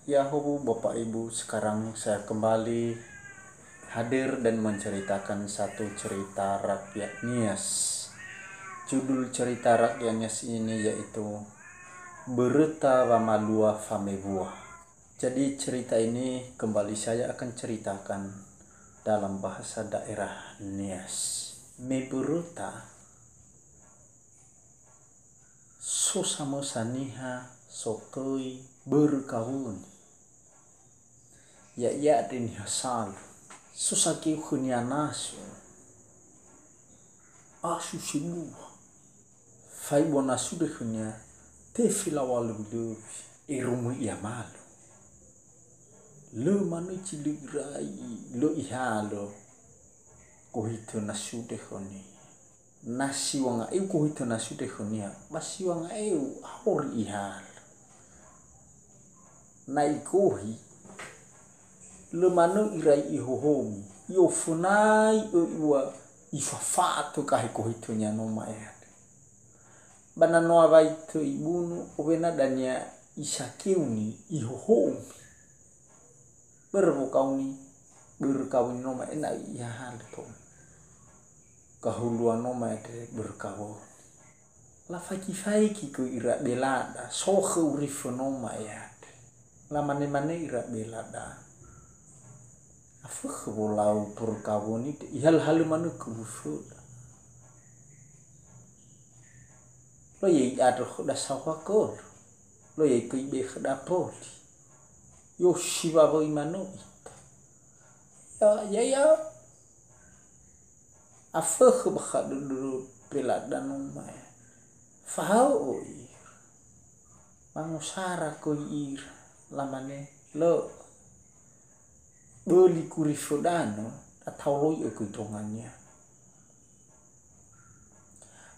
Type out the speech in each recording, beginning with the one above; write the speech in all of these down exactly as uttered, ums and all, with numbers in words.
Ya, howu Bapak Ibu, sekarang saya kembali hadir dan menceritakan satu cerita rakyat Nias. Judul cerita rakyat Nias ini yaitu Bereta Wamalua Famewua. Jadi, cerita ini kembali saya akan ceritakan dalam bahasa daerah Nias. Me bereta, so samösa niha sotoi börö kawöni. Ya'ia andre niha salö. So sageu khönia naso. Asu sebua. Faibua nasu andre khönia, tefe laŵa löŵi-löŵi. Ero möi ia malö. Lö manö zi lö irai, lö ihalö. Gohitö nasu andre khönia. Na siŵa nga'eu gohitö nasu andre khönia, ba siŵa nga'eu auri ihalö. Na igohi, lö manö irai ihohomi, i'ofönai'ö iŵa ifafa'a tö gahe gohitönia no ma'e andre. Ba na no awai tö ibunu, owena dania isageuni ihohomi. Börö wogauni, börö kawöni no ma'e ena'ö ihalö tou. Gahulua no ma'e andre börö kawöni. Lafaigi-faigi göi ira belada, so khö urifö no ma'e andre. Lamane-mane ira belada, "Afökhö wolau börö kawöni, ihalö-halö manö gö uriföda. Lö ya'ia andrö khöda saohagölö. Lö ya'ia göi ibe'e khöda mböli. I'osiŵawöi manö ita." Ya, ya, ya. Afökhö bakha dödö belada no ma'e. Fahaö'ö ira. Mangosara göi ira. Lamane, "Lö. Böli gurifö danö, da taoloi'ö göi ndrongania."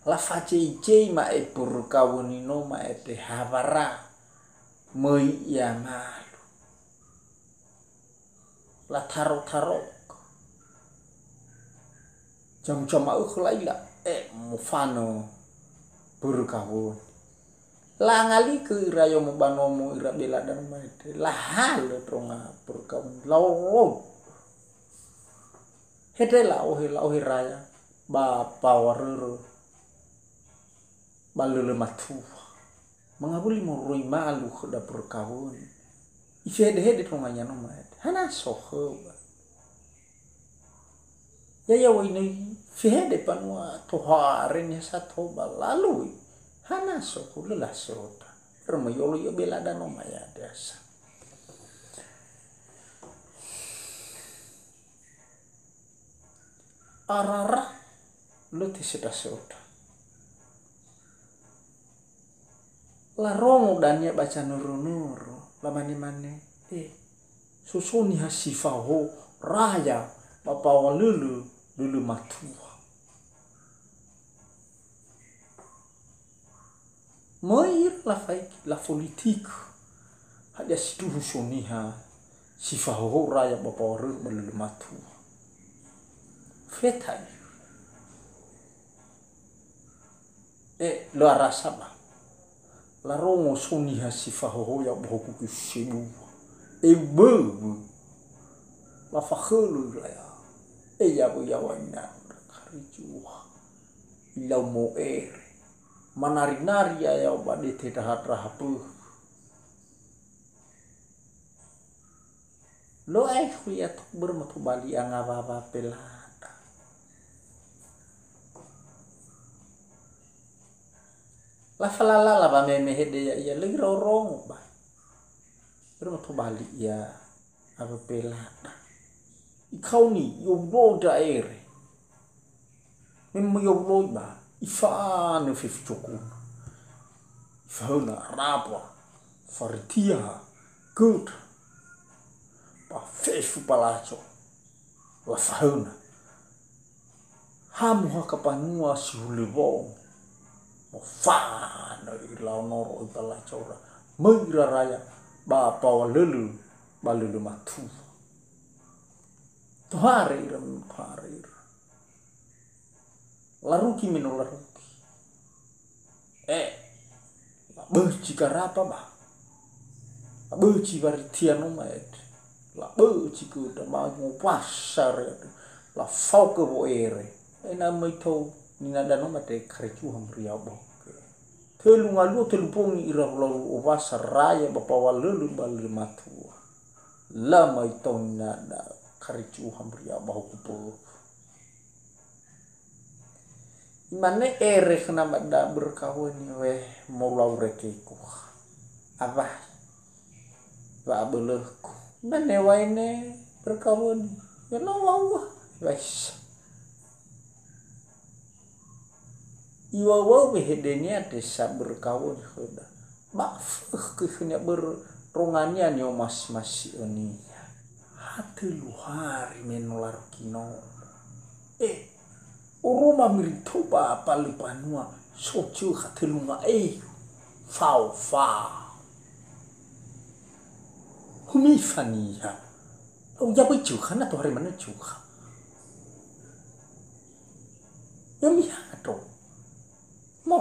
Lafajeije ma'e börö kawöni no ma'e andre hawara. Möi ia malö. Lataro-tarok. Jam-jam ma'ökhö la'ila, eh, mofanö börö kawöni. Langaligö ira yomo ba nomo ira belada no ma'e andre, lahalö ndronga börö kawöni, laoloi. He andre la'ohe, la'ohe raya ba mbaŵa rörö ba lölö matua. Mangawuli moroi malö khöda börö kawöni. Ifehede-hede ndrongania no ma'e andre. Hana so khöu ba. Ya'ia wa'inöi fehede mbanua tohare niha sato ba lalui. Hana so khöu, lö lasöta. Römöi oloi'ö belada no ma'e andre sa. Arara, lö tesöta-söta. Larongo dania ba zanörö-nörö, lamane-mane, "Eh, so so niha si fahoho raya ba mbaŵa lölö, lölö matua." Möi ira lafaigi, lafolitiki. Hadia sindruhu so niha si fahoho raya ba mbaŵa rörö ba lölö matua. Feta ira. Eh, lö arasa ba. Larongo so niha si fahoho ya'ia ba hoku göi sebua. Eu böwö. Lafakhölö ira ya. Eh, yawö-yawö ina karijuha. Ilau mo'ere. Manari-nari ya'ia ba dete ndraha-ndraha böwö. Lö aekhu ia tou börö ma tobali angawawa pelada. Lafalala, lawa meme hede ya'ia, lö iraorongo ba. Börö ma tobali ia awö pelada. Ikaoni, i'owulo ndra ere. Me möi owuloi ba, ifanö fefu zokuna. Ifahöna arapa, faritiaha, göndra, ba fefu balazo. Lafahöna. Hamu ha kapanua si hulö wongo. Mofanö ira lao noro oi balazora. Möi ira raya ba mbaŵa lölö, ba lölö matua. Tohare ira, tohare ira. Larugi me no larugi. Eh, labözi garapa ba. Labö'ö zi waritia no ma'e. Labö'ö zi göndra, ma ngowasa re. Lafao gö wo'ere. Ena'ö möi tou ninada no mate karicuha meriau ba huku. Tölu ngaluo, tölu bongi ira wolau owasa raya ba pawa lölö ba lö matua. La möi tou ninada karicuha meriau ba huku pö. Imane ere khö namada börö kawöni, "We, molau rekeku. Awahi wa'abölöku." Imane waine börö kawöni, "Ya no wa'aua." Waisa. Iwa'uwa'u wehedenia desa börö kawöni khöda. Ba fökhö khönia börö rongania ni'omasi-masi'önia. Ha tölu hari me no larugi nomo. E, oroma miri tou ba palö banua, so zökha tölu nga'eu. Fao-fao. Humifa niha. Au ya böi zökha, na tohare manö zökha. Ya miha to. Mo,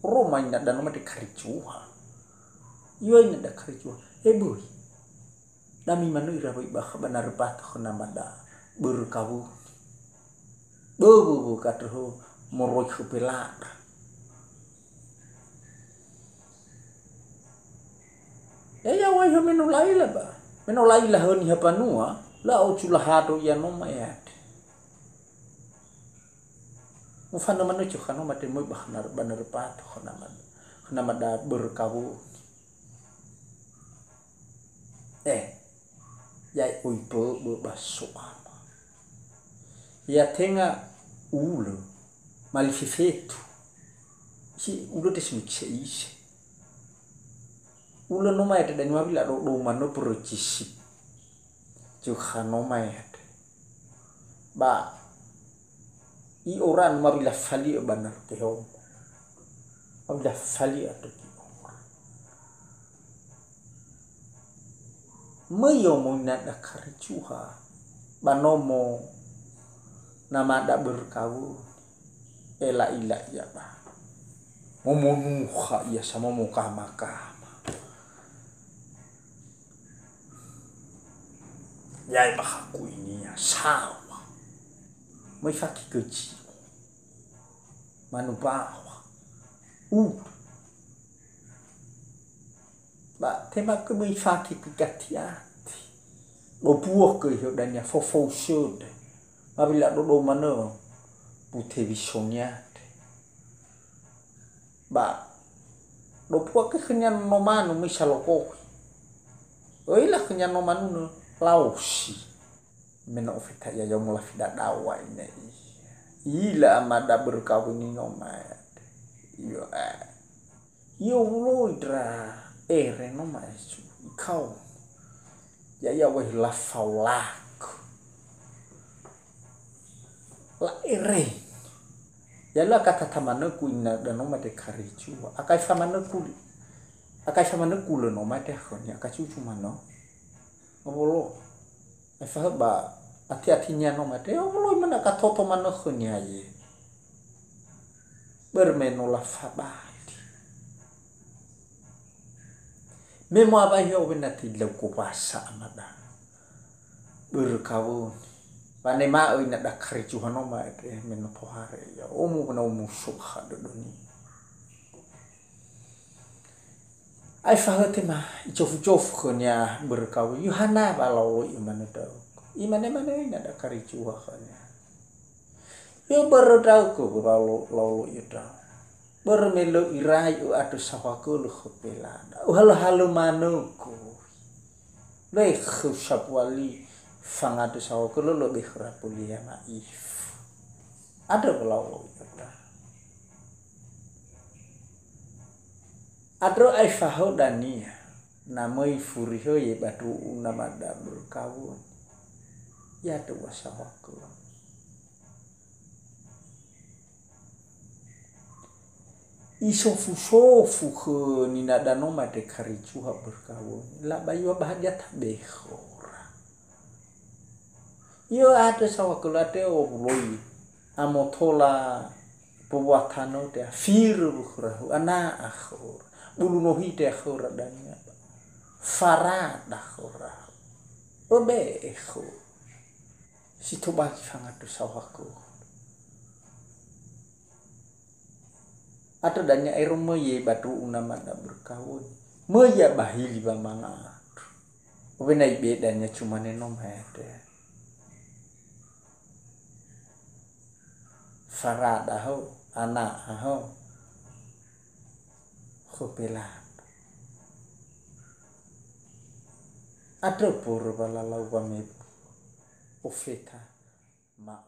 oroma inada no mate karicuha. Iwa inada karicuha. E böi. Dami manö ira wai bakha ba narö pato khö namada börö kawöni. Bö, bö, bö, katröhö moroi khö pelada. E, ya wai hö me no la'ila ba. Me no la'ila hö niha banua, la ocu lahado ia no ma'e ate. Mofanö manö zökha no mate möi ba khö narö, ba narö pato khö namada, khö namada börö kawöni. Eh, ya'i oi böbö ba so'ama. Ya tenga ulö, mali fefetu. Si ulö te semikse ise. Ulö no ma'e te dani mawila do-, do manö poro cisi. Zökha no ma'e te. Ba i ora no mawila fali'ö ba narö tehomo. Mawila fali'ö ato ki ora. Möi omo inada karicuha ba nomo namada börö kawöni, e la'ila ia ba. Momonuha ia sa momo kama-kama. Ya'i ba hakuinia sawa. Möi faki gözi. Manu bawa. U. Ba tema kö möi faki göi gatiati. Lobua göi hö dania fofou söde. Mawila dodo manö bu tewisonia te. Ba lobua göi khönia no manu möi salokohi. Öila khönia no manunö laosi. Me no ofeta ia yomo lafi dadao waine ia. Ila amada börö kawöni no ma'e. Iyo, eh. Iyo wuloi ndra ere no ma'e su. Ikao. Ya'ia wai lafaolakö. La'ere. Ya lö akatata manö ku inada no mate karicuha. Akai famanö ku li. Akai famanö ku lö no mate khönia, akacucu manö. Owolo. Aefa hö ba ati-atinia no mate, owoloi manö akatoto manö khönia ye. Börö me no lafabali. Me mo'awa'i hö owena te ilau gowasa amada. Börö kawöni. Wanema'ö inada karicuha no ma'e te me no tohare ia. Omo na omo so'akha dödönia. Aefa hö tema icofu-cofu khönia börö kawöni, "Yohana ba laoloi'ö manö ndra'ugö." Imane manö inada karicuha khönia. "Yo börö ndra'ugö ba laolo-, laoloi'ö ndra'ugö. Börö me lö irai ö'andrö saohagölö khö pelada. Öhalö-halö manö göi. Lö khöu sambua li fangandrö saohagölö, lö be khöra mbölia ma'ifu." Andrö ba laoloi'ö ndra'ugö. Andrö aefa hö dania, na möi furi hö ye ba ndru'u namada börö kawöni. Ya döwa saohagölö. Isofu-sofu khö ninada no mate karicuha börö kawöni. Labai wa ba hadia tabe khöra. Yo andrö saohagölö te owuloi. Amotola Boboa tanö te afirö wökhöra hö, ana'a khöra. Bulu nohi te akhöra dania. Farada khöra. Öbe'e khö. Si tobali fangandrö saohagö. Andrö dania ero möi ba ndru'u namada berkawi. Möi ia ba hili wamanga andrö. Öwe na ibe dania cumane no maete. Farada ho, ana'a ho. Khö Pelando. Andrö mbörö wa lalau wamebu. Ofeta ma